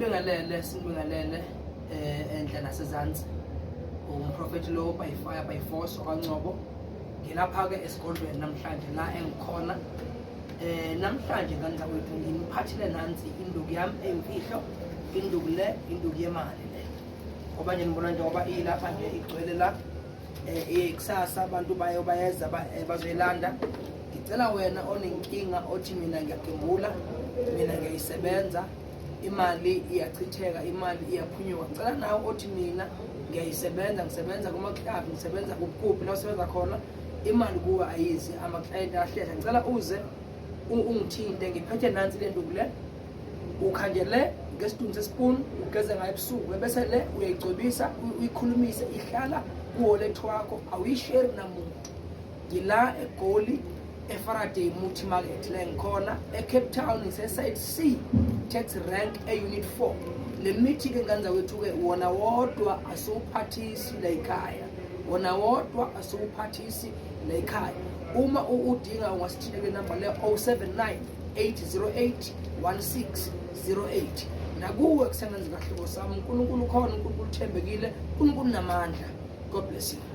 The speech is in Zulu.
Sinibingelele, sinibingelele enhla nasezansi. Umprofethi lo by fire by force okaNcobo. Ngilapha ke esigodlweni namhlanje la engikhona. Namhlanje ngane zakwethu nginiphathile nansi induku yami eyimfihlo, induku le, induku yemali le. Ngoba nje nibona njengoba ilapha nje igcwele la, kusasa abantu bayo bayeza bazoyilanda. Ngicela wena onenkinga othi mina ngiyagembula, mina ngiyayisebenza, imali iyachitheka, imali iyaphunyuka. Ngicela nawe othi mina ngiyayisebenza, ngisebenza kuma-club, ngisebenza kuphi la usebenza khona, imali kuwe ayizi, amaklayenti ahlehla. Ngicela uze ungithinte, ngiphethe nansi le nduku le, ukhanje le ngesidumbu sesipuni, ugeze ngayo ebusuku, ebese le uyayigcobisa, uyikhulumise, ihlala kuwolethu wakho, awuyisheri namuntu. Ngila eGoli, eFaraday Muthi Market la ngikhona, eCape Town ngise-Site C tax rank e-Unit 4. Le mithi-ke ngane zakwethu-ke wona wodwa asiwuphathisi la ekhaya, wona wodwa asiwuphathisi la ekhaya. Uma udinga ungasithinta kule namba le 079 808 1608. Nakuwe kusengenza kahlobo sami, uNkulunkulu ukhona, uNkulunkulu uthembekile, uNkulunkulu unamandla. God bless you.